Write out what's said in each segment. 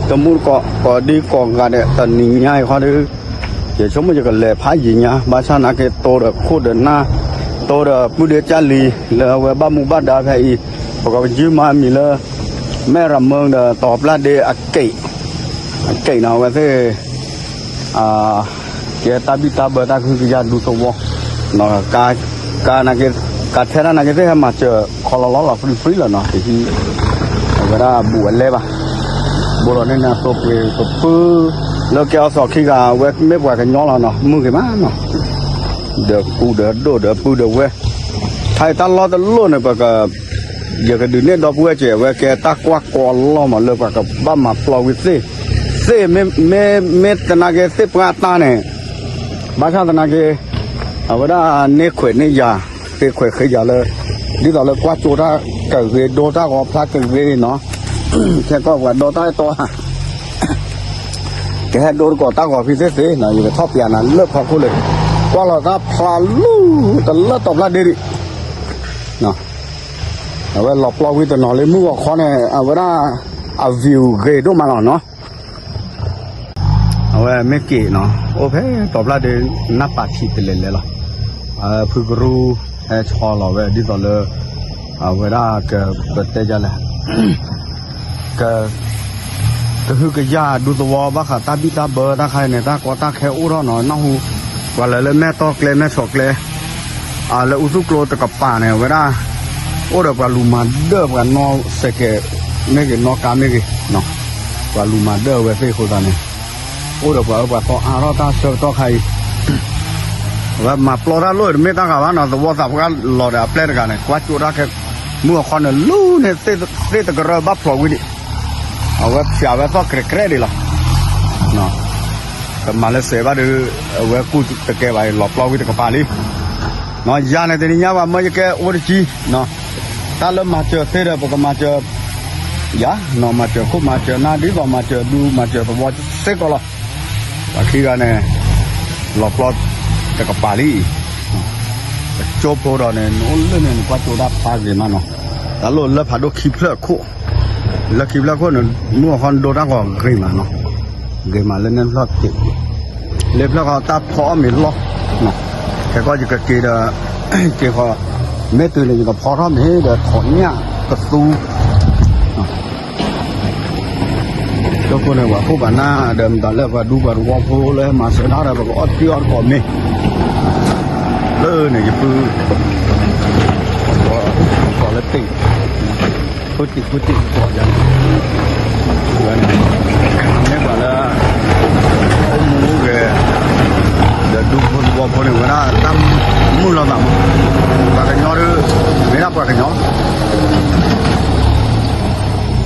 တမူတကိး ကိးဒံကိးဂၤဒဲး တနံၤညါအံၤဃီဒီး ယဆိကမိၣ်ယကလဲၤဖးယံာ်ညါ ဘၣ်ဆၣ်နာ်က့ တိၢ်ဒီးခိၣ်ဒီးနၢ် တိၢ်ဒီးပုၢ်ဒီးကၢ်လံၤ လၢအဝဲဘၣ်မူဘၣ်ဒါဖဲအံၤ ပကပယုၢ်မၤမံၤလၢ မဲၢ်ရမၢဒီးတီၤပျၢ်ဒ့အက့ၣ် အက့ၣ်နီၤ အဝဲသ့ၣ် ကဲတၢ်ဘံၣ်တၢ်ဘၢတၢ်ကဟုကယာ်ဒူသဝီ က ကနာ်က့ ကထဲတၢ်နာ်က့သ့ၣ်ဟဲမၤစၢၤခီလီၤလီၤလီၤ free free လီၤနီၤ တဟံး အဝဲဒၣ်ဘူးအလဲဘၣ် ဘူးလီၤန့ၣ်န့ၣ် အသိပှ့ၤကပုၢ် လၢကဲအီၤသီခံဂၤ အဝဲမ့ၢ်ပှၤကညီလီၤနီၤ မုၢ်ဂ့ၤမးနီၤ ဒီးကူဒီးဒိၣ်ဒီးပုၢ်ဒီးဝဲၢ် ဖဲအံၤတၢ်လီၢ်တလီၢ်န့ၣ် ပက ယကဒုးနဲၣ်ဒီပုၢ်ဝဲၢ်ကဲ အဝဲကဲတၢ်ကွၢ်ကီလီၤမး လၢပှၤကဘၣ်မၤပျီဝံၤသ့ၣ် သ့ၣ်မ့ၢ် မ့ၢ် မ့ၢ်သနာ်က့သ့ၣ်ပှၢ်အတၢ်န့ၣ် ဘၣ်ဆၣ်သနာ်က့ အဝဲဒၣ်န့ၢ်ခွဲးန့ၢ်ယာ် ဃ့ခွဲးဃ့ယာ်လၢ ဒ်သိးလၢကွၢ်ကၠိတၢ်ကဂ့ၤ ဒိတၢ်ဂီၤဖျါကဂ့ၤနီၤ ခဲကီၢ်ပှၤဒိတၢ်အဲၣ်တီ ကဟဲဒိတကိးတၢ်ဂီၤဖံသ့ၣ်သ့ၣ်နီၤ ယကထီၣ်ပျးနၤလၢဖီခိၣ်လၢ ကွၢ်လီၤတၢ်ဖျါလူၤတလၢတီၤဖျါဒ့ဒံး အဝဲလီၤပျီဝံၤတနီၤလံ မုၢ်ဂီၤခီန့ၣ် အဝဲဒၣ် အ view ဂ့ၤဒိၣ်မးလီၤနီၤ အဝဲမ့ၢ်က့ၤနီၤ အိၣ်ဖဲတီၤဖျါဒ့ နၢ်ပာ်ထံးတလဲၤလဲၤလီၤ ဖုကရူၢ် ဟဲဆီလီၤဝဲဒ်သိးလၢ အဝဲဒၣ်ကပတဲဒ်လဲၣ် က ကဟုကယာ်ဒူသဝီဘၣ်ဃးတၢ်ဘံၣ်တၢ်ဘၢတၢ်ခါအံၤန့ၣ် တၢ်ကီတၢ်ခဲအိၣ်ထီၣ်နီၤ နၢ်ဟူ ပှၤလၢလၢမဲၢ်တီၢ်ကျဲမဲၢ်ဆီးကျဲ လၢအူသူၣ်ကျိတကပၤန့ၣ် အဝဲဒၣ် အိၣ်ဒီးပှၤလူၤမၤဒၢၣ်ပှၤနီၣ်စဲးကဲး မ့ၢ်ဂ့ၤနီၣ်ကါမ့ၢ်ဂ့ၤ ပှၤလူၤမၤဒၢၣ်အဝဲသ့ၣ်အဃိသတးန့ၣ် အိၣ်ဒီးပှၤအၢပှၤသီအါထီၣ်တၢ်ဆၢကတီၢ်ခါအံၤ အဝဲမၤပျီတၢ်လိၣ်တမ့ၢ်တၢ်ဂၤဘၣ်နီၤ သဝီသးပှၢ်လီၤဒီးအပျဲၢ်တဂၤန့ၣ် ကွၢ်ကၠိတၢ်ခဲ မုၢ်အခီန့ၣ်လူၤန့ၣ် သ့ၣ်တကရၢဘၣ်ဖျိးဝံၤဒံး အဝဲဖျးဝဲသီၣ်ကြဲးကြဲးဒံးလီၤ ကမၤလၢစဲးဘၣ်ဒီး အဝဲကူၣ်တကဲဘၣ်အံၤ လီၤပျီဝံၤတကပၤလံ ယၤန့ၣ်တနံၤညါဘၣ် မၢယကဲအိၣ်တကံ တၢ်လၢမၤစၢၤသ့ဒီး ပကမၤစၢၤ ယၤ နီၢ်မၤစၢၤခိၣ်မၤစၢၤနၢ် ဒ်သိးမၤစၢၤဒူမၤစၢၤသဝီစ့ၢ်ကီးလီၤ ပှၤခံဂၤန့ၣ် လီၤပျီတကပၤလံ ကၠိဖိဒီးန့ၣ် နအိၣ်လၢန့ၣ် နကွၢ်ကၠိတၢ်ဖျါဂ့ၤမးနီၤ တၢ်လိၣ်လၢဖးဒိၣ်ခံဖျၢၣ်အခိၣ် လၢခံဖျၢၣ်အခိၣ်န့ၣ် မုၢ်အခီဒိတၢ်ဂီၤဂ့ၤမးနီၤ ဂ့ၤမးလၢန့ၣ်ဖျၢၣ်က့ၤ လၢဖျၢၣ်ဃီတၢ်ဖီအီၣ်မ့ၤလီၢ် ခဲကီၢ်ယကက့ၤဒီး က့ၤဃီ မ့ၢ်တုၤန့ၣ် ယကဖီထီၣ်မ့ၤဒီးထိးညၣ်ကသူ ကၠိဖိန့ၣ် ပှၤခိၣ်ပှၤနၢ်ဒီး မတၤလၢပှၤဒူပှၤသဝီဖိလၢမၤစၢၤတၢ်ဒီး ပကအီၣ်တံၢ်အီၣ်တကိးမ့ၤ လၢန့ၣ်ယပုၢ် ကီးလၢတ့ၢ် ဖုတံၢ်ဖုတံၢ်ကီးယၤန့ၣ် ဝဲန့ၣ် မ့ၢ်ပှၤလၢ အိၣ်မူအိၣ်ဂဲၤ ဒီးဒူဖိသဝီဖိန့ၣ် ဝဲဒၣ်တၢ်မုာ်လိာ်သးမး ပှၤကညီဒီး မ့ၢ်ဒၣ်ပှၤကညီ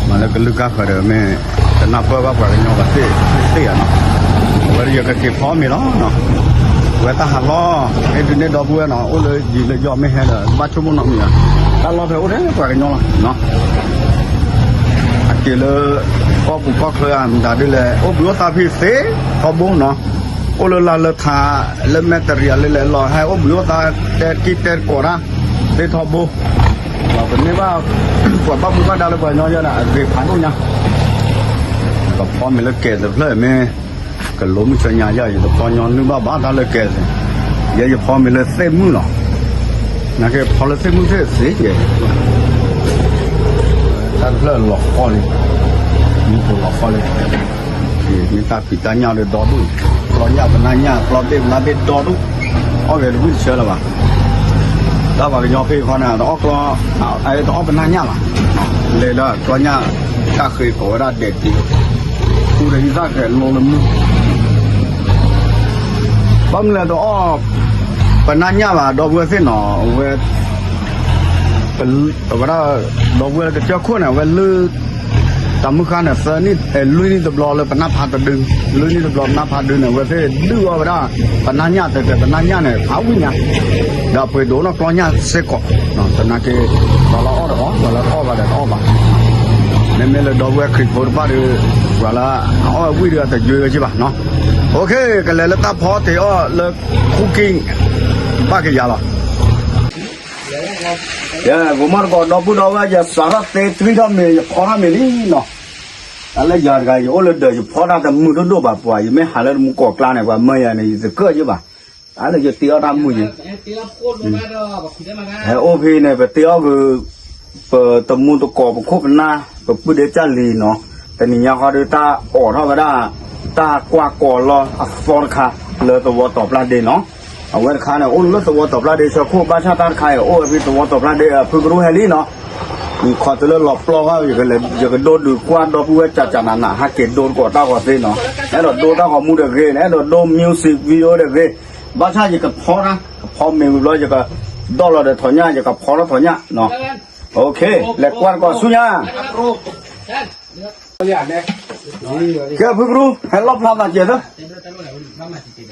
မၤလၢကလုာ်ကၢ်ဃၢၤဒီးမ့ၢ် တနၢ်ပၢၢ်ဘၣ်ပှၤကညီဘၣ်သ့ၣ်သ့ၣ်ဧါနီၤ အဝဲဒၣ်ယကက့ၤဖီမ့ၤလီၤနီၤ ဝဲတၢ်ဟးလီၤ ဟဲဒုးနဲၣ်ဒီပုၢ်ဝဲၢ်နီၤ အိၣ်လၢယံၤလၢယီၢ်မ့ၢ်ဟဲဒီး ဘၣ်ဆိကမိၣ်နီတမံၤဘၣ် တၢ်လီၢ်ဖဲအိၣ်ထဲပှၤကညီလီၤနီၤ အက့ၤလၢ ကီၢ်ပူၤကီၢ်ချၢဧါ မတၤဒ်လဲၣ် အိၣ်ဘှံးအိၣ်သါဖဲသ့ထီဘိနီၤ အိၣ်လၢလါလၢထါ လၢမဲာ်တရံးအလၢလဲၣ်လီၤ ဟဲအိၣ်ဘှံးအိၣ်သါတဲတကံၢ်တဲတကိးတၢ် သ့ထီဘိ ပမ့ၢ်ဘၣ် ပှၤဘၣ်မူဘၣ်ဒါလၢပှၤကညီယဲဒၣ် အဂ့ၤဖးဒိၣ်ညါ ကဖီမ့ၤလၢကဲၤတဖျၢၣ်မ့ၢ် ကလိမုၢ်ဆၢညါယၤ ယတဖီညီနုၢ်ဘၣ်ဘၣ်တၢ်လၢကဲၤ ယဲယဖီမ့ၤလၢသ့ၣ်မုၢ်လီၤ နာ်က့ဖီလၢသ့ၣ်မုၢ်သ့ၣ်သ့ကဲၤ တၢ်တဖျၢၣ်လီၤဃီလံ မူခိၣ်လီၤဃီလံ မ့ၢ်တၢ်ဖံးတၢ်ညၣ်ဒီးဒီဒူၣ် ကျီညၣ်ပနၢ်ညၣ် ကျီဘ့ၣ်ပနၢ်ဘ့ၣ်ဒီဒူၣ် အီၣ်ဂဲၤတဝံၣ်တဆၢလၢၤဘၣ် တၢ်ပှၤကညီဖဲအံၤခီန့ၣ် တအီၣ်ကျီ တအီၣ်ပနၢ်ညၣ်ဘၣ် လဲၤဒီးကျီညၣ် တၢ်ဃ့ကိးဝဲဒၣ်ဒဲးတံၢ် ဃူဒီးဟံးသၣ်ကဲၤလိလၢမုၢ် ဘၣ်မနုၤလဲၣ်တအီၣ် ပနၢ်ညၣ်ဘၣ် ဒီပုၢ်ဝဲၢ်သ့ၣ်နီၤ အဝဲ အဝဲဒၣ် ဒီပုၢ်ဝဲၢ်လၢကစၢၢ်ခိၣ်န့ၣ် အဝဲလၢ တၢ်မုၢ်ဃါန့ၣ် သၢနံၣ် လွံၢ်နံၣ်တဘျီလၢပနၢ်ဖးတဒု လွံၢ်နံၣ်တဘျီပနၢ်ဖးဒုန့ၣ် အဝဲသ့ၣ်ဒုးအီၣ်ဝဲဒၣ် ပနၢ်ညၣ်တဲတဲ ပနၢ်ညၣ်န့ၣ် ဖးဝံၣ်ညါ ဒီးပှ့ၤဒိးနီၢ်ကျီညၣ်စ့ၢ်ကီး သနာ်က့ ပှၤလၢအီၣ်ဒီးအီၣ် ပှၤလၢအီၣ်ဘၣ်ဒီးတအီၣ်ဘၣ် မ့မ့ၢ်လၢဒီပုၢ်ဝဲၢ်ခရံာ်ဖိတဖၣ်ဒီး ပှၤလၢအအီၣ်ဝံၣ်ဒီးအတယွ့ဝဲက့ဘၣ်နီၤ OK ကလဲၤလၢတၢ်ဖီတ့ၢ်အီၣ်လၢ cooking ဘၣ်ကယၤလီၤ ယမီၢ်တကိးဒီပုၢ်ဒီဝဲၢ် ယစးထီၣ်သ့တြံထီၣ်မ့ၤ ယဖီထီၣ်မ့ၤလံနီၤ တၢ်လၢယၤတဂၤ ယအိၣ်လၢဒၢး ယဖီတၢ်တမုာ်ဒိၣ်ဒိၣ်ဘၣ်ပှၤ, ယမ့ၢ်ဟးလၢတမူကီၢ်ကျါန့ၣ် ပှၤမၢယၤန့ၣ် ယတကၢၣ်ယဘၣ်. တၢ်လၢယတ့အီၣ်တၢ်မုာ်ယဲ ဟဲအိၣ်ဖဲန့ၣ် ပတ့အီၣ်က့ၤ ပတမူတကိး ပခိၣ်ပနၢ် ပပုၢ်ဒ့ကၢ်လံၤနီၤ. တနံၤညါဃီဒီး တၢ်အိးထီၣ်ဝဲဒၣ် တၢ်ကွၢ်ကီၤလီၢ်အသီတခါ လၢသဝီတီၤပျၢ်ဒ့နီၤ. အဝဲတခါန့ၣ် အိၣ်လၢသဝီတီၤပျၢ်ဒ့ဆၢခိၣ် ဘၣ်ဆၣ်တၢ်တခါအံၤ အိၣ်ဝဲဖဲသဝီတီၤပျၢ်ဒ့ ဖုကရူၢ်ဟဲလံနီၤ. ခီတုၤလၢလီၤပျီၢ်ဃီ ယကဒိဒုးကွၢ်ဒီပုၢ်ဝဲၢ်ကၠးကၠးနးနး ဟဲက့ၤဒိတကိးတၢ်ဂီၤသ့နီၤ. အဲၣ်ဒိးဒိတၢ်ဂီၤမူတဂ့ၤ, အဲၣ်ဒိးဒိ music video တဂ့ၤ. ဘၣ်ဆၣ်ယကဖီတၢ်, ကဖီမ့ၢ်ဝံၤဘျီ ယကဒီၣ်လီၤဒီးထီၣ်ညၣ်, ယကဖီထီၣ်ထီၣ်ညၣ်နီၤ. လဲၤကွၢ်တကိးဆူညါ. ကဲဖုကရူၢ် ဟဲလီၣ်ဖျါသးကဲးသၢ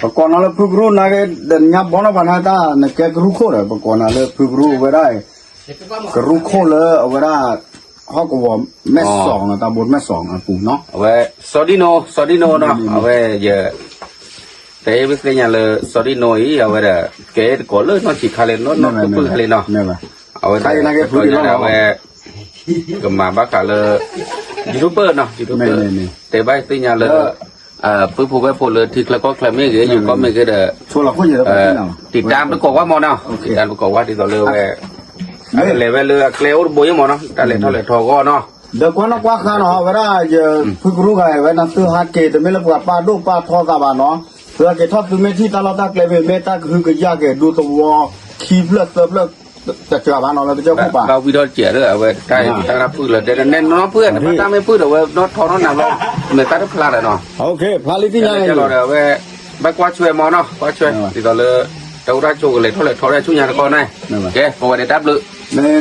ပကိးနၤလၢဖုကရူၢ်နာ်က့ ဒီးညါဘီနီၢ်ပှၤနၤတၢ် နကဲကရူၢ်ခိၣ်ဒီး ပကိးနၤလၢဖုကရူၢ်အဝဲဒၣ်, ကရူၢ်ခိၣ်လၢအဝဲဒၣ် ဟီၣ်ကဝီၤမဲၢ်စီၤနီၤ, တၢ်ဘိမဲၢ်စီၤအပူၤနီၤ. အဝဲ စီၤဒံနိ, စီၤဒံနိနီၤ, အဝဲယ တဲဘၣ်သ့ၣ်ညါလၢ စီၤဒံနိအံၤ အဝဲဒီး ကဲတကိးလၢနီၢ်ဆံးခါလံ နီၢ်နီၢ်ဖုၣ်ဖုၣ်ခါလံနီၤ. အဝဲဒၣ် အဝဲ ကမၤဘၣ်ဃးလၢ YouTuber နီၤ, YouTuber တဲဘၣ်သ့ၣ်ညါလၢ ပုၢ်ဖိဝဲၢ်ဖိလၢထံချၢကီၢ်ချၢမ့ၢ်ဂ့ၤ ယိၤကီၢ်မ့ၢ်ဂ့ၤဒီး တံာ်တၢ်ပကိးဝဲမ့ၢ်နီၤ, တံာ်တၢ်ပကိးဝဲဒ်သိးလၢဝဲ အကလဲၤဝဲလၢအကျဲအိၣ်တဘိယဲၢ်မ့ၢ်နီၤ, တၢ်လဲၤထီၣ်လဲၤထီအဂီၢ်နီၤ. ဒီးကွၢ်နီၣ်ကွၢ်ဃါနီၤ, အဝဲဒၣ်ယဖုကရူၢ်ဂၤ အဝဲနသုဟးက့ၤ တမ့ၢ်လၢပှၤပာ်ဒိၣ်ပာ်ထီသးဘၣ်နီၤ, သုဟးက့ၤထီၣ်သုမ့ၢ်ထံၣ်တၢ်လီၢ်တၢ်ကျဲမ့ၢ် မ့ၢ်တၢ်ကဟုကယာ်က့ၤဒူသဝီခံဖျၢၣ်သၢဖျၢၣ် တစှၤဘၣ်နီၤ လၢကစၢၢ်ခိၣ်ပၤ ဘၣ်ဝံထီၣ်တစဲးလၢအဝဲတၢ်တၢ်ဖုၣ်လၢတဲန့ၣ်နီၤဖုၣ် တၢ်မ့ၢ်ဖုၣ်ဒီးဝဲနီၢ်ထီနီၢ်နၤဘျီ မ့ၢ်တၢ်တဖျါဒီးနီၤ, ဖျါလံသ့ၣ်ညါလီၤဒီးအဝဲ ဘၣ်ကွၢ်ဆွဲမ့ၢ်နီၤ, ကွၢ်ဆွဲ ဒ်သိးလၢ တၢ်အိၣ်တၢ်ဆိးကလဲၤထီၣ်လဲၤထီတၢ်ဆူညါတခီန့ၣ်, ကဲ ပဝဲန့ၣ်တၢ်ဘျုး,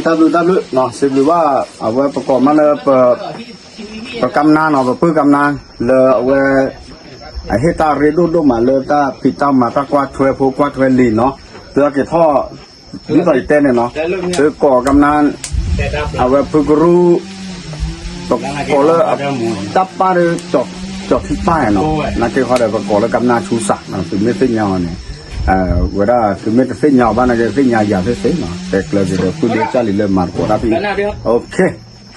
တၢ်ဘျုးတၢ်ဘျုးနီၤ, စံးဘျုးဘၣ် အဝဲပကိးမးလၢ ပကမနၤနီၤ, ပပုၢ်ကမနၤ လၢအဝဲ အဟ့ၣ်တၢ်ရ့ဒိၣ်ဒိၣ်မးလၢတၢ်ဖံးတၢ်မၤတၢ်ကွၢ်ထွဲဖိကွၢ်ထွဲလံာ်နီၤ, သုဟဲက့ၤထီၣ် ဒ်သိးယတဲန့ၣ်နီၤ, သုကိးကမနၤ အဝဲဖုကရူၢ် ပကိးလၢ တၢ်ပၢ်ဒီး ကၠီၤထံပၢ်နီၤ, နာ်က့ဃီဒီး ပကိးလၢကမနၤဆူစး, သုမ့ၢ်သ့ၣ်ညါအီၤန့ၣ်, ဝဲဒၣ်သုမ့ၢ်တသ့ၣ်ညါအီၤဘၣ်နာ်က့ သ့ၣ်ညါယၤသ့ၣ်သ့ၣ်နီၤ, တဲကျၢၤက့ၤဒီးပုၢ်ဒ့ကၢ်လံၤလၢမၤသကိးတၢ်ဖဲအံၤ,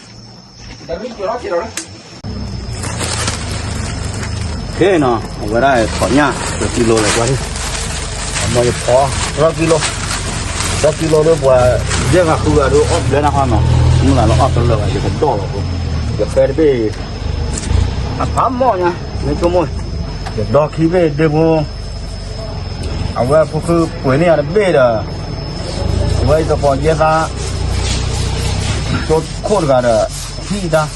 ခဲနီၤ အဝဲဒၣ်ထီၣ်ညၣ် တကံလိၤလဲၣ်ကွၢ်, အမ့ၢ်ယဖီ သၢကံလိၤ, သၢကံလိၤဒီးပှၤ ယဲၢ်ဂၤဃုဂၤဒီးအီၣ်ဘျဲနၤဃီနီၤ, မုၢ်လၢ်လၢအီၣ်တလၢာ်ဘၣ် ယကဒီၣ်လီၤဖိ, ယဖဲတဘ့ၣ် အဖးမီၢ်ညါ မ့ၢ်ဆိကမိၣ်, ယဒီခံဘ့ၣ်ဒ့ဖိ အဝဲဖိခုပှ့ၤန့ၢ်ယၤတဘ့ၣ်ဒီး အဝဲယသကိးယဲသး ကၠိခိၣ်တဂၤဒီး ဟံၣ်တၢ်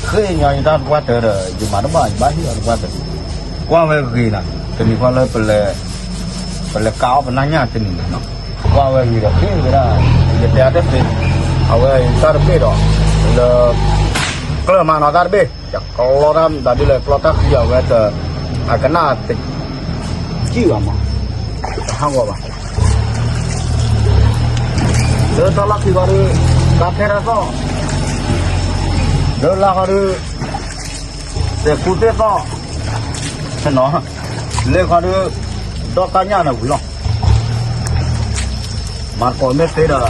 ဃ့ၢ်ညီယတၢ်တပှၢ်တၢၢ်ဒီး ယမၤတဘၣ် ယဘၣ်ဟ့ၣ်အီၤတပှၢ်တၢၢ်, ကွၢ်ဝဲဂ့ၤနီၤ တနံၤဃီလၢ ပလဲၤကါအီၣ်ပနၢ်ညၣ်တနံၤနီၤ, ကွၢ်ဝဲဂ့ၤဒီးဃ့ၢ်ဝဲဒၣ် ယတဲအါတသ့, အဝဲတၢ်တဘ့ၣ်ဒီး လၢ ကျၢၢ်မးနီၤတၢ်တဘ့ၣ် ယကျီတၢ်မတၤဒ်လဲၣ် ကျီတၢ်ဃံအဝဲတ အကနၣ်တ ကံၣ်ဘၣ်မး, တဟးဂီၤဘၣ်, လၢတၢ်လီၢ်ခံခီဒုး တၢ်ထဲတၢ်သီၣ်, လၢလါခီဒုး သဲးကူသ့ၣ်သီၣ်, နီၤ, လ့ၣ်ခီဒုး ဒီၣ်တၢ်ညၣ်န့ၣ်ဝံၤလီၤ. မၤသကိးမ့ၢ်သ့ဒီး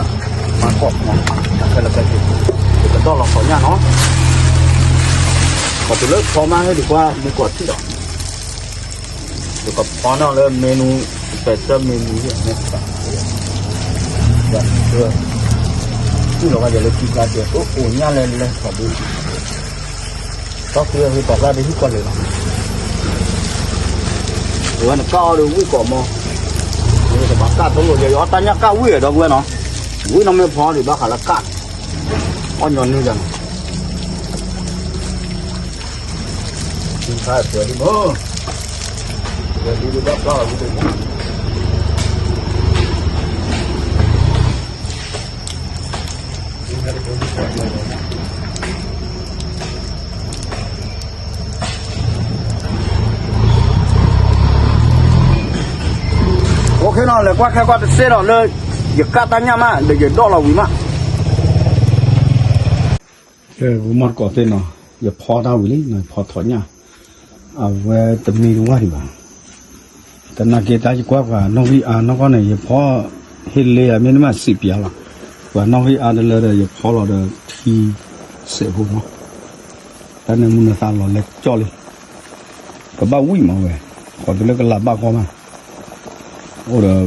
မၤသကိး, ဖဲလၢဖဲက့ၤ ကဒီၣ်လီၤသီညၣ်နီၤ, ပှၤတုၤလၢဖီမးဟဲဒံးကွၢ်မ့ၢ်ကွၢ်ထံၣ်ဒီး ယကဖီန့ၢ်လၢ menu, special menu မ့ၢ်သး, ယၤ, တူၢ်လီၤဘၣ်ယၤလၢခံကျါကဲ အိၣ်အိၣ်ညၣ်လဲၣ်လဲၣ် ခီဒုး တၢ်သ့အဟ့ပာ်ဖျါဒ်ဟံၣ်ကီၢ်လဲၣ်လီၤ, အဝဲနကၣ်အီၤဒီးဝံၣ်ကိးမီၤ, တဘၣ်ကၣ်တလိာ်ယၤ ယအီၣ်တၢ်ညၣ်ကၣ်ဝံၣ်ဒီပုၢ်ဝဲၢ်နီၤ, ဝံၣ်နီၢ်မ့ၢ်ဖီဒံးဘၣ်ဃးလၢကၣ်န့ၣ်, အီၣ်ညီနုၢ်ယၤနီၤ OK နီၤ လဲၤကွၢ်ခဲကွၢ်တစဲးဒီးလၢ ယကၣ်တၢ်ညၣ်မး ဒီးယဒိၣ်လီၤဝံၤမး ကဲ ပမီၢ်တကိးသ့ၣ်နီၤ ယဖီတၢ်ဝံၤလံ ယဖီထီၣ်ညၣ် အဝဲတမံၤတဝၢ်ဒံးဘၣ် တနာ်က့ၤတၢ်ယကွၢ်ပှၤနီၣ်ဂံၢ်အါနီၢ်ကီၢ်န့ၣ် ယဖီဟ့ၣ်လ့အမ့ၢ်နမ့ၢ်စံးပျါလီၤ ပှၤနီၣ်ဂံၢ်အါတလၢဒီး ယဖီလီၤဒီးထံစဲးဖိမီၢ် တၢ်န့ၣ်မုၢ်နသးလီၤလဲၤကၠီလံ, ကဘၣ်ဝံၣ်မးဝဲ, ဃီတုၤလၢကလးဘၣ်ကီမး, အိၣ်ဒီး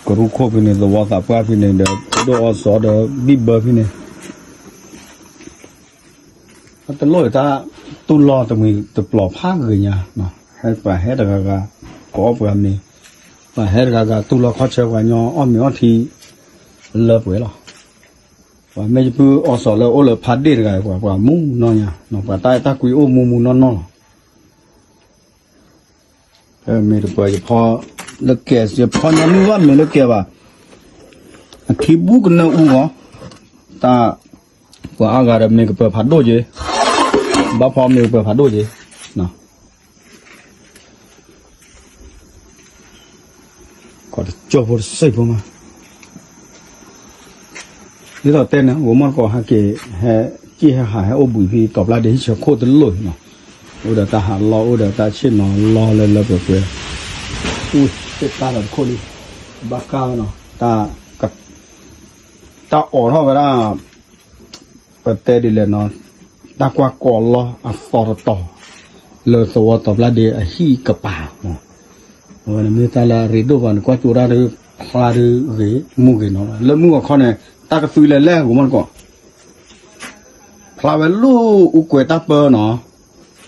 ကရူၢ်ခိၣ်ဖဲန့ၣ် သဝီသးပှၢ်ဖဲန့ၣ်ဒီး ဒိၣ်အီစီဒီး ဘံၣ်ဘၢဖဲန့ၣ်, တလိၣ်တၢ်တူၢ်လီၤတမှံၤတပျီၤဖးဂ့ၤညါ, ဟဲပှၤဟဲတဂၤဂၤ, ပှၤအီၣ်ပှၤမ့ၤ, ပှၤဟဲတဂၤဂၤတူၢ်လီၤခီၣ်ဆၢပှၤညီအီၣ်မ့ၤအီထံ လၢပှဲၤလီၤ. ပှၤမ့ၢ်ယပုၢ်အီစီၤလၢအိၣ်လၢဖးဒ့ၣ်တဂၤ ပှၤပှၤမူနီၢ်ညါ, ပှၤတၢ်အဲၣ်တၢ်ကွံအိၣ်မူမူနီၢ်နီၢ်လီၤ. မ့ၢ်တပှဲၤယဖီလၢကဲ, ယဖီညါမ့ၢ်ဘၣ်မ့ၢ်လၢကဲဘၣ်, အထံဘူကနၢအူဂီၢ်, တၢ် ပှၤအါဂၤဒီးမ့ၢ်ကပၢၤဖးဒိၣ်က့ၤ, ဘၣ်ဖီမ့ၢ်ကပၢၤဖးဒိၣ်က့ၤ, ကီၢ်တကၠိဖိတစဲးဖိမး, ဒ်သိးတဲန့ၣ် ဂိၤမီၢ်တကိးဟဲက့ၤ, ဟဲက့ၢ်ဟဲဟးဟဲအိၣ်ဘှံးဖဲ တီၤပျၢ်ဒ့ဟံၣ်ဆၢခိၣ်တလိၣ်နီၤ, အိၣ်ဒီးတၢ်ဟးလီၢ် အိၣ်ဒီးတၢ်ဆ့ၣ်နီၤလီၢ်လၢလၢပှဲၤပှဲၤ, အိၣ်သ့ၣ်တၢ်ဒီးတခိၣ်လံ, ဘၣ်ကါဝဲနီၤ, တၢ်အိးထီၣ်ဝဲဒၣ် ပတဲဒ်လဲၣ်နီၤ, တၢ်ကွၢ်ကီးလီအသီတတီၤ လၢသဝီတီၤပျၢ်ဒ့အဟံၣ်ကပၤမး, အဝဲန့ၣ်မ့ၢ်တၢ်လၢအရ့ဒိၣ်ဘၣ်န့ၣ် ကွၢ်ကၠိဒၣ်ဒုး ဖျါဒုးဂ့ၤ မူဂ့ၤနီၤ, လၢမုၢ်ဂီၤခီန့ၣ် တၢ်ကသွံလဲၤလဲၣ် ဂိၤမီၢ်တကိး, ဖျါဝဲလၢအူကွဲးတၢ်ပၢနီၤ,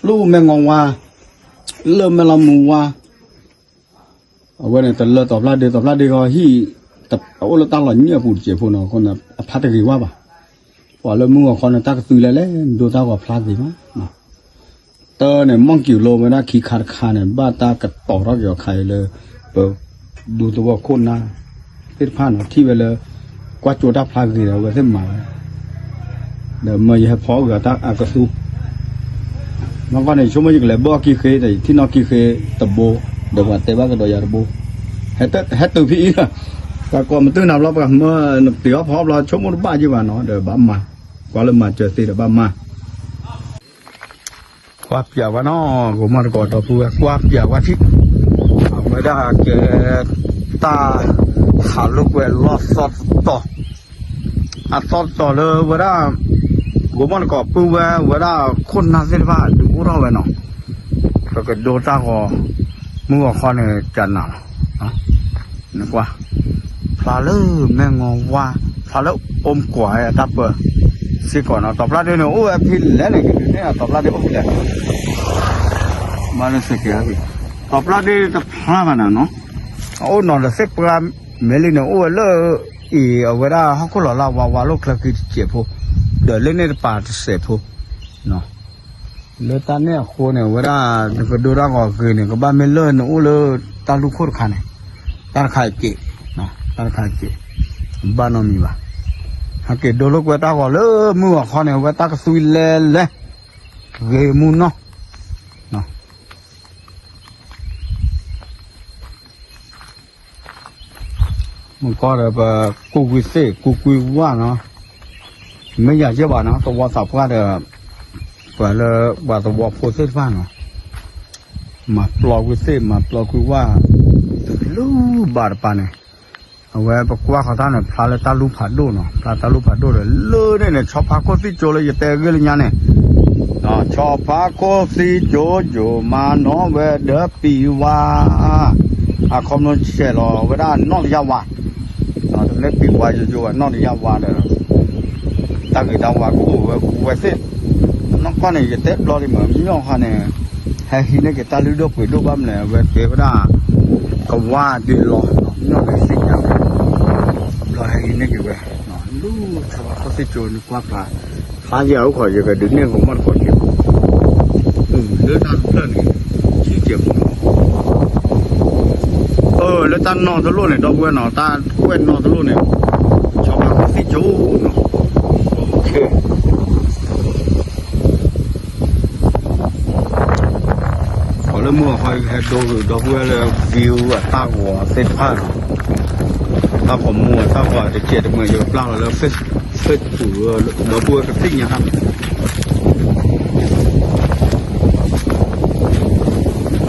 လၢမဲၢ်ငီဝါ, လၢမဲၢ်လီမူဝါ အဝဲန့ၣ် တလၢတီၤဖျါဒ့ တီၤဖျါဒ့ဂီၤဟံၣ်, အအိၣ်လၢတၢ်လီၤညံၣ်အပူၤတစဲးဖိနီၤ, အဃိန့ၣ် အဖါတဂ့ၤဝါဘၣ်, ပှၤလၢမုၢ်ဂီၤခီန့ၣ် တၢ်ကသွံလဲၤလဲၣ် ဒိတၢ်ဂီၤဖျါဂ့ၤမး, တၢ်န့ၣ် မီၣ်ကံၤလိဝဲဒၣ်ခံခါတခါန့ၣ် ဘၣ်တၢ်ကတီၤထီၣ်က့ၤအီၤခါအံၤလၢ ပဒူသဝီခိၣ်နၢ်သ့ၣ်တဖၣ်နီၤ ထံၣ်ဝဲလၢ ကွၢ်ကၠိတၢ်ဖျါဂ့ၤဒီး အဝဲသ့ၣ်မၤဝဲ ဒီးမၢယဟဲဖီအဂၤတၢ်အကသူ, နီၢ်ကီၢ်န့ၣ် ဆိကမိၣ်ယကလဲၤဘၢအီၣ်ကံဃ့ဒီး ယထံၣ်နီၣ်ကံဃ့တဘိ, ဒီးပှၤတဲဘၣ်ကဒီးယၤတဘိ, ဟဲတုၤဖဲအံၤ, ပှၤကိးမတုၤနၤဘျီ ပှၤမၢနတ့ၤအီၣ်ဖီအီၣ်ဘျီ ဆိကမိၣ်တဘၣ်ယံၤဘၣ်နီၤ ဒီးဘၣ်မၤ, ကွၢ်လၢမၤစၢၤသ့ဒီးဘၣ်မၤ ကွၢ်ပၠးဝဲနီၤ, ဂိၤမီၢ်တကိးဒီပုၢ်ဝဲၢ် ကွၢ်ပၠးဝဲထံၣ်, အဝဲဒၣ်ကဲ တၢ်ဟးလိာ်ကွဲလီၢ်သီတတီၤ, အသီတတီၤလၢဝဲဒၣ် ဂိၤမီၢ်တကိးပုၢ်ဝဲၢ်ဝဲဒၣ်ခိၣ်နၢ်သ့ၣ်တဖၣ်ဒုးအိၣ်ထီၣ်ဝဲနီၤ, ပကဒိတၢ်ဂီၤ, မုၢ်ဂီၤခီန့ၣ် ကနၤလီၤ နကွၢ်, ဖျါလၢမဲၢ်ငီဝါ, ဖျါလၢအိၣ်မကွၢ်အတၢ်ပၢ, စ့ၢ်ကီးနီၤ တီၤပျၢ်ဒ့န့ၣ် အိၣ်ဝဲဖဲလဲၣ်န့ၣ် ကဒုးနဲၣ်အီၤ တီၤပျၢ်ဒ့အိၣ်ဖဲလဲၣ်, ဘၣ်လၢစကဲး, တီၤပျၢ်ဒ့တဖျါဘၣ်နၤနီၤ, အအိၣ်နီၤဒီးသ့ၣ်ပှၢ်မဲာ်လံန့ၣ် အိၣ်ဝဲလၢ အံၤ အဝဲဒၣ်ဟီၣ်ခိၣ်လီၤလၢဝါဝါလိာ်ချၢခံတစဲးဖိ, ဒီးလၢန့ၣ်တပၤတစဲးဖိ, လၢတၢ်န့ၣ်အဃိန့ၣ် အဝဲဒၣ် နကဒိတၢ်ဂီၤဂ့ၤန့ၣ် ကဘၣ်မ့ၢ်လၢနအိၣ်လၢတၢ်လူၢ်ခိၣ်တခါန့ၣ်, တၢ်တခါအံၤက့ၤ, တၢ်တခါအံၤက့ၤ, ဘၣ်နီတမံၤဘၣ်, ဟဲက့ၤဒိလိာ်ကွဲတၢ်ဂီၤလၢမုၢ်ဂီၤခီန့ၣ် အဝဲတၢ်ကသွံလဲၤလဲၤ, ဂ့ၤမူနီၢ် မ့ၢ်ကီၢ်ဒီးပကူကွံာ်သ့ၣ်ကူကွံာ်ဝၣ်နီၤ, မ့ၢ်ယၤယဲၢ်ဘၣ်နီၤ သဝီသးပှၢ်ဒီး ပှၤလၢပှၤသဝီဖိသ့ၣ်တဖၣ်နီၤ, မၤပျီကွံာ်သ့ၣ်မၤပျီကွံာ်ဝၣ်, တလုၢ်ဘၣ်တပၤန့ၣ်, အဝဲပကွၢ်ဃီၤတၢ်န့ၣ် ဖျါလၢတၢ်လူၢ်ဖးဒိၣ်နီၤ ဖျါတၢ်လူၢ်ဖးဒိၣ်ဒီး လၢန့ၣ်န့ၣ် ဆီဖါခိၣ်သံၣ်ကၠိလၢယတဲအဂ့ၢ်လၢညါန့ၣ် ဆီဖါခိၣ်သံၣ်ကၠိယိာ်မၤနီၣ်ဝဲဒီးပံၤဝါ, အခီပညီဆဲးလီၤဝဲဒၣ်နီၣ်တယၣ်ဝါ, တမ့ၢ်ပံၤဝါယိာ်ယိာ်ဝဲနီၣ်တယၣ်ဝါဒီး တၢ်ဂ့ၤတၢ်ဝါကအိၣ်ဝဲဝဲသ့ၣ်, နီၢ်ကီၢ်န့ၣ် ယတဲဘျီလံမး မညီဟါန့ၣ် ဟဲဟံးန့ၢ်က့ၤတၢ်လုၢ်ဒိၣ်ပှ့ၤဒိၣ်ဘၣ်မလဲၣ် အဝဲကဲဝဲဒၣ် ကဝါဒုးလီၤ မညီန့ၣ်သ့ၣ်ညါဝဲ ဘျီဟဲဟံးန့ၢ်က့ၤဝဲ လူၤဆီဖါခိၣ်သ့ၣ်ကၠိနကွၢ်ဖျါ ဖျါယၤအိၣ်ခိးယကဒုးနဲၣ်ဂီၤမီၣ်တကိးက့ၤ လၢတၢ်တဖျၢၣ်န့ၣ် ဆံကဲးဖိ လၢတၢ်နီၢ်တလိၣ်န့ၣ် ဒီပုၢ်ဝဲၢ်နီၤ တၢ်ကွဲၢ်နီၢ်တလိၣ်န့ၣ် ဆီဖါခိၣ်သ့ၣ်ကၠိနီၤ ပှၤလၢမုၢ်အဃီဟဲဒိဒီပုၢ်ဝဲၢ်လၢ view အတၢ်ဂီၤသ့ၣ်တဖၣ်နီၤ တၢ်ဂီၤမူအတၢ်ဂီၤတကဲးတမှဲၤ ယကပျၢ်လီၤလၢ Facebook ဒီပုၢ်ဝဲၢ်ကသ့ၣ်ညါ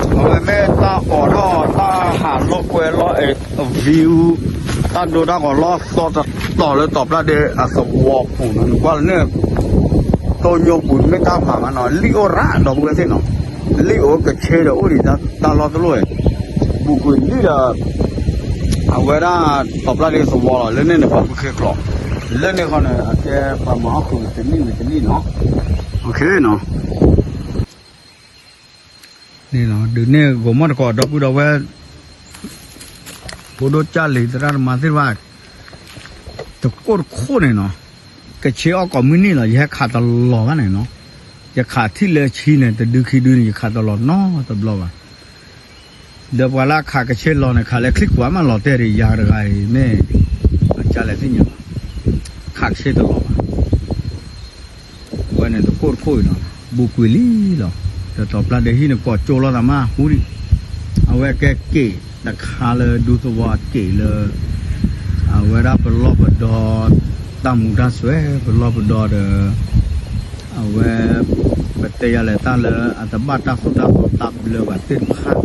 အဝဲမ့ၢ်တၢ်အိးထီၣ် တၢ်ဟးလိာ်ကွဲလီၤ view တၢ်ဒိတၢ်ဂီၤလီၤသီတတီၤလၢတီၤပျၢ်ဒ့အသဝီပူၤနီၤ နကွၢ်လၢန့ၣ် တိညိပူၤတမ့ၢ်တၢ်မၤဘၣ်နီၤ လံၣ်အိၣ်ရၣ်ဒီပုၢ်ဝဲၢ်သ့ၣ်နီၤ, လံၣ်အိၣ်ကဆ့ဒီးအိၣ်ဒံးတၢ်လီၢ်တလိၣ်ဝဲ, ဘူးကွံာ်လံၣ်ဒီး အဝဲဒၣ်တီၤပျၢ်ဒ့သဝီလီၤ လၢန့ၣ်န့ၣ်ပှၤမုၢ်ခ့ကျိး, လၢန့ၣ်ဃီန့ၣ် အကဲပှၤမၤဟီၣ်ခိၣ်တနံၣ်ဝံၤတနံၣ်နီၤ, ဒုးနဲၣ်ဂီၤမီၢ်တကိးဒီပုၢ်ဒီဝဲၢ် ဖိဒိၣ်ကၢ်လံၤသရၣ်သမါသ့ၣ်တဖၣ် တကိၢ်တခိၣ်န့ၣ်နီၤ, ကဆ့အီၣ်ကိးမုၢ်နံၤလီၤ ယဟဲခးတလီၤဘၣ်န့ၣ်နီၤ, ယခးထံၣ်လၢဆံန့ၣ် တဒုခံဒုန့ၣ် ယခးတလီၤနီတဘျီဘၣ်, ဒီးပှၤလၢအခးကဆ့လီၤန့ၣ် ခးလၢချံကွၢ်မးလီၤတဲာ်ဒီး ယၤတဂၤအံၤမ့ၢ် အကၢ်လဲၣ်သ့ၣ်ညါဘၣ်, ခးကဆ့တလီၤဘၣ် အဝဲန့ၣ်တကိၢ်တခိၣ်အံၤနီၤ, ဘူးကွံာ်လံလီၤ, ဒီးတီၤပျၢ်ဒ့ဟံၣ်န့ၣ်ကိးကၠိလိာ်သးမးဟူဒံး, အဝဲကဲက့ၤတခါလၢဒူသဝီအက့ၤလၢ အဝဲဒၣ်ပလီၢ်ပဒီ တၢ်မူတၢ်စွဲ ပလီၢ်ပဒီဒီး အဝဲ ပတဲယၤလဲၣ်တၢ်လၢအတဘၣ်တၢ်သိၣ်တၢ်သီတၢ်ဘျၢဘၣ်သ့ၣ်တဖၣ်,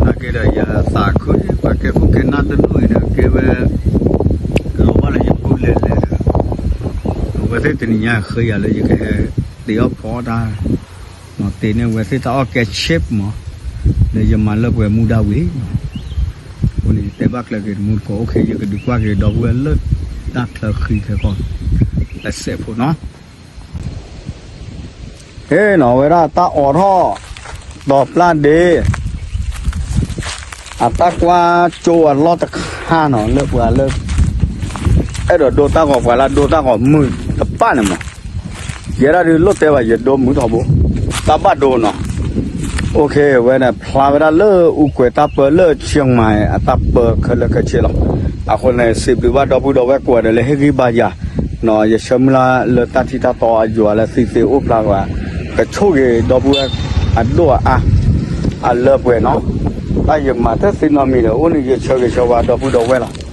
နာ်က့ဒီးယသးခု ပှၤကဲခိၣ်ကဲနၢ်တဒူၣ်အံၤဒီး ကဲဝဲ လိၣ်ဘၣ်လၢယဘူၣ်လဲၤလဲၤဒီး အဝဲသ့ၣ်တနံၤညါဃ့ယၤလၢယကဟဲတ့အီၣ်ဖီတၢ် တ့န့ၢ်အဝဲသ့ၣ်တၢ်အီၣ်ကဲ chip မး, ဒီးယမၤလၢပှဲၤမူဒါဝံၤ, အဃိန့ၣ် ယတဲဘၣ်ကျၢၤက့ၤတမူတကိး အိၣ်ခ့ ယကဒုးကွၢ်က့ၤဒီပုၢ်ဝဲၢ်လၢတၢ်ချၢဃံခဲကီၢ် တစဲးဖိနီၤ. ဟ့ၣ်နီၤ ဝဲဒၣ်တၢ်အိးထီၣ် တီၤပျၢ်ဒ့ အတၢ်ကွၢ်ကၠိအလီၢ်တခါနီၤ လၢပှၤလၢ အဲၣ်ဒိးဒိတၢ်ဂီၤ ပှၤလၢဒိတၢ်ဂီၤမုာ်တပၣ်န့ၣ်မး, ယဲဒၣ်ဒုးလိၣ်တဲဘၣ် ယဒိမုာ်ထီဘိ တၢ်ဘၣ်ဒိနီၤ, အိၣ်ခ့ ဝဲန့ၣ် ဖျါဝဲဒၣ်လၢအူကွဲၤတၢ်ပၢလၢဆံမၤအတၢ်ပၢခဲလၢာ်ခဲဆ့လီၤ. အဃိန့ၣ် စံးဘျုးဘၣ်ဒီပုၢ်ဒီဝဲၢ်ကိးဂၤဒဲးလၢဟ့ၣ်ဂံၢ်ဘါယၤ, ယဆၢမုၢ်လၢ်လၢတၢ်ထံၣ်တၢ်တီအယွၤလၢသံသ့အိၣ်ဖျါဝဲ, ကဆိၣ်ဂ့ၤဒီပုၢ်ဝဲၢ်အဒိၣ်အအါ အလၢပှဲၤနီၤ, တၢ်ယမၤတသ့နီတမံၤဒီး အိၣ်န့ၣ်ယဆၢဂ့ၤဆၢဝါဒီပုၢ်ဒီဝဲၢ်လီၤ.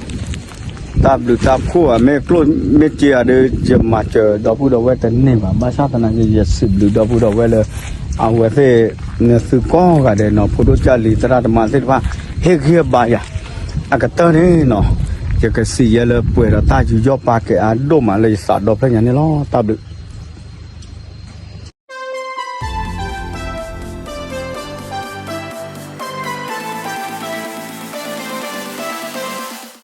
တၢ်ဘျုးတၢ်ဖှိၣ်ဧါ မ့ၢ်ကျိၣ်မ့ၢ်စ့ဧါဒီး ယမၤစၢၤဒီပုၢ်ဒီဝဲၢ်တန့ၢ်ဘၣ်. ဘၣ်ဆၣ်သနာ်က့ ယစံးဘျုးဒီပုၢ်ဒီဝဲၢ်လၢ အဝဲသ့ၣ် နသုကိးဂၤဒဲးနီၤ ဖိဒိၣ်ကၢ်လံၤသရၣ်သမါသ့ၣ်တဖၣ် ဟ့ၣ်ဂံၢ်ဘါယၤ အကတၢၢ်န့ၣ်နီၤ ယကစံးယဲလၢပှဲၤဒီးတၢ်ယူးယီၣ်ပာ်ကဲအါဒိၣ်မးလၢယသးဒီဖျၢၣ်ညါန့ၣ်လီၤ. တၢ်ဘျုး